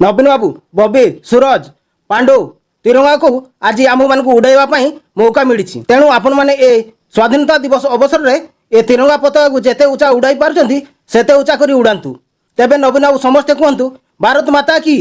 ନବୀନ ବାବୁ, ବବି, ସୁରଜ, ପାଣ୍ଡୁ, ତିରଙ୍ଗାକୁ ଆଜି ଆମ୍ଭମାନଙ୍କୁ ଉଡ଼ାଇବା ପାଇଁ ମୌକା ମିଳିଛି। ତେଣୁ ଆପଣମାନେ ଏ ସ୍ୱାଧୀନତା ଦିବସ ଅବସରରେ ଏ ତିରଙ୍ଗା ପତାକାକୁ ଯେତେ ଉଚ୍ଚା ଉଡ଼ାଇ ପାରୁଛନ୍ତି, ସେତେ ଉଚ୍ଚା କରି ଉଡ଼ାନ୍ତୁ। ତେବେ ନବୀନ ବାବୁ, ସମସ୍ତେ କୁହନ୍ତୁ, ଭାରତ ମାତା କି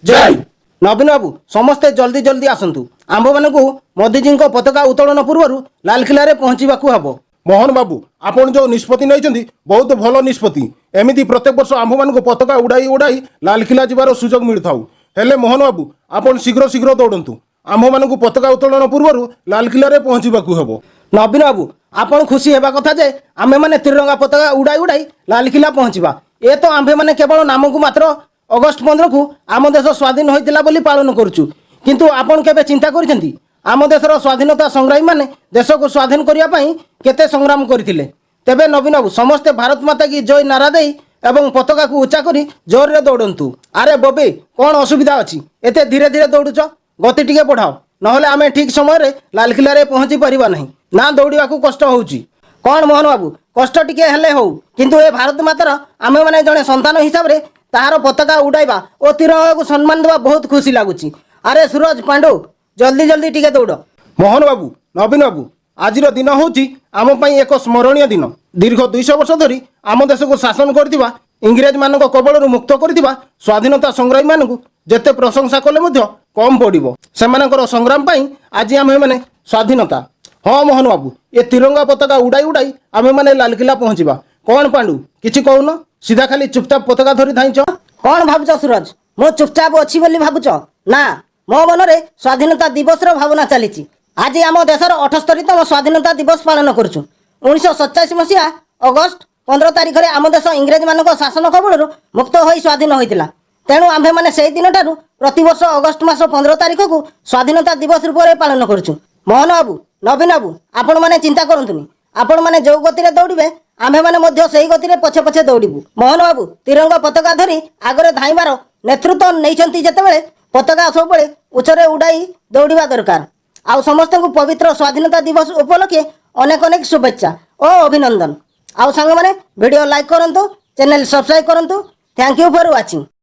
ଜୟ! ନବୀନ ବାବୁ, ସମସ୍ତେ ଜଲ୍ଦି ଜଲ୍ଦି ଆସନ୍ତୁ। ଆମ୍ଭମାନଙ୍କୁ ମୋଦିଜୀଙ୍କ ପତାକା ଉତ୍ତୋଳନ ପୂର୍ବରୁ ଲାଲକିଲ୍ଲାରେ ପହଞ୍ଚିବାକୁ ହେବ। ମୋହନ ବାବୁ, ଆପଣ ଯେଉଁ ନିଷ୍ପତ୍ତି ନେଇଛନ୍ତି, ବହୁତ ଭଲ ନିଷ୍ପତ୍ତି। ଏମିତି ପ୍ରତ୍ୟେକ ବର୍ଷ ଆମ୍ଭମାନଙ୍କୁ ପତାକା ଉଡ଼ାଇ ଉଡ଼ାଇ ଲାଲକିଲ୍ଲା ଯିବାର ସୁଯୋଗ ମିଳିଥାଉ। ହେଲେ ମୋହନ ବାବୁ, ଆପଣ ଶୀଘ୍ର ଶୀଘ୍ର ଦୌଡ଼ନ୍ତୁ। ଆମ୍ଭମାନଙ୍କୁ ପତାକା ଉତ୍ତୋଳନ ପୂର୍ବରୁ ଲାଲକିଲ୍ଲାରେ ପହଞ୍ଚିବାକୁ ହେବ। ନବୀନ ବାବୁ, ଆପଣ ଖୁସି ହେବା କଥା ଯେ ଆମ୍ଭେମାନେ ତ୍ରିରଙ୍ଗା ପତାକା ଉଡ଼ାଇ ଉଡ଼ାଇ ଲାଲକିଲ୍ଲା ପହଞ୍ଚିବା। ଏ ତ ଆମ୍ଭେମାନେ କେବଳ ନାମକୁ ମାତ୍ର ଅଗଷ୍ଟ 15କୁ ଆମ ଦେଶ ସ୍ୱାଧୀନ ହୋଇଥିଲା ବୋଲି ପାଳନ କରୁଛୁ। କିନ୍ତୁ ଆପଣ କେବେ ଚିନ୍ତା କରିଛନ୍ତି, ଆମ ଦେଶର ସ୍ୱାଧୀନତା ସଂଗ୍ରାମୀମାନେ ଦେଶକୁ ସ୍ୱାଧୀନ କରିବା ପାଇଁ କେତେ ସଂଗ୍ରାମ କରିଥିଲେ? ତେବେ ନବୀନ ବାବୁ, ସମସ୍ତେ ଭାରତ ମାତା କି ଜୟ ନାରା ଦେଇ ଏବଂ ପତାକାକୁ ଉଚ୍ଚା କରି ଜୋରରେ ଦୌଡ଼ନ୍ତୁ। ଆରେ ବବି, କ'ଣ ଅସୁବିଧା ଅଛି? ଏତେ ଧୀରେ ଧୀରେ ଦୌଡ଼ୁଛ। ଗତି ଟିକେ ବଢ଼ାଅ, ନହେଲେ ଆମେ ଠିକ୍ ସମୟରେ ଲାଲକିଲ୍ଲାରେ ପହଞ୍ଚି ପାରିବା ନାହିଁ। ନା ଦୌଡ଼ିବାକୁ କଷ୍ଟ ହେଉଛି? କ'ଣ ମୋହନ ବାବୁ, କଷ୍ଟ ଟିକେ ହେଲେ ହଉ, କିନ୍ତୁ ଏ ଭାରତ ମାତାର ଆମେମାନେ ଜଣେ ସନ୍ତାନ ହିସାବରେ ତାହାର ପତାକା ଉଡ଼ାଇବା ଓ ତିରଙ୍ଗାକୁ ସମ୍ମାନ ଦେବା ବହୁତ ଖୁସି ଲାଗୁଛି। ଆରେ ସୁରଜ, ପାଣ୍ଡୁ, ଜଲ୍ଦି ଜଲ୍ଦି ଟିକେ ଦୌଡ଼। ମୋହନ ବାବୁ, ନବୀନ ବାବୁ, ଆଜିର ଦିନ ହେଉଛି ଆମ ପାଇଁ ଏକ ସ୍ମରଣୀୟ ଦିନ। ଦୀର୍ଘ 200 ବର୍ଷ ଧରି ଆମ ଦେଶକୁ ଶାସନ କରିଥିବା ଇଂରେଜମାନଙ୍କ କବଳରୁ ମୁକ୍ତ କରିଥିବା ସ୍ୱାଧୀନତା ସଂଗ୍ରାମୀମାନଙ୍କୁ ଯେତେ ପ୍ରଶଂସା କଲେ ମଧ୍ୟ କମ୍ ପଡ଼ିବ। ସେମାନଙ୍କର ସଂଗ୍ରାମ ପାଇଁ ଆଜି ଆମେମାନେ ସ୍ୱାଧୀନତା। ହଁ ମୋହନ ବାବୁ, ଏ ତିରଙ୍ଗା ପତାକା ଉଡ଼ାଇ ଉଡ଼ାଇ ଆମେମାନେ ଲାଲକିଲ୍ଲା ପହଞ୍ଚିବା। କ'ଣ ପାଣ୍ଡୁ, କିଛି କହୁନ? ସିଧା ଖାଲି ଚୁପଚାପ ପତାକା ଧରି ଧାଇଁଛ। କ'ଣ ଭାବୁଛ ସୁରଜ, ମୁଁ ଚୁପଚାପ ଅଛି ବୋଲି ଭାବୁଛ? ନା, ମୋ ମନରେ ସ୍ୱାଧୀନତା ଦିବସର ଭାବନା ଚାଲିଛି। ଆଜି ଆମ ଦେଶର 78ତମ ସ୍ୱାଧୀନତା ଦିବସ ପାଳନ କରୁଛୁ। 1947 ମସିହା ଅଗଷ୍ଟ 15 ତାରିଖରେ ଆମ ଦେଶ ଇଂରେଜମାନଙ୍କ ଶାସନ କବଳରୁ ମୁକ୍ତ ହୋଇ ସ୍ୱାଧୀନ ହୋଇଥିଲା। ତେଣୁ ଆମ୍ଭେମାନେ ସେଇ ଦିନଠାରୁ ପ୍ରତିବର୍ଷ ଅଗଷ୍ଟ ମାସ 15 ତାରିଖକୁ ସ୍ୱାଧୀନତା ଦିବସ ରୂପରେ ପାଳନ କରୁଛୁ। ମୋହନ ବାବୁ, ନବୀନ ବାବୁ, ଆପଣମାନେ ଚିନ୍ତା କରନ୍ତୁନି। ଆପଣମାନେ ଯେଉଁ ଗତିରେ ଦୌଡ଼ିବେ, ଆମ୍ଭେମାନେ ମଧ୍ୟ ସେଇ ଗତିରେ ପଛେ ପଛେ ଦୌଡ଼ିବୁ। ମୋହନ ବାବୁ ତିରଙ୍ଗା ପତାକା ଧରି ଆଗରେ ଧାଇଁବାର ନେତୃତ୍ୱ ନେଇଛନ୍ତି ଯେତେବେଳେ, ପତାକା ସବୁବେଳେ ଉଚ୍ଚରେ ଉଡ଼ାଇ ଦୌଡ଼ିବା ଦରକାର। ଆଉ ସମସ୍ତଙ୍କୁ ପବିତ୍ର ସ୍ୱାଧୀନତା ଦିବସ ଉପଲକ୍ଷେ ଅନେକ ଅନେକ ଶୁଭେଚ୍ଛା ଓ ଅଭିନନ୍ଦନ। ଆଉ ସାଙ୍ଗମାନେ, ଭିଡ଼ିଓ ଲାଇକ୍ କରନ୍ତୁ, ଚ୍ୟାନେଲ ସବସ୍କ୍ରାଇବ୍ କରନ୍ତୁ। Thank you for watching.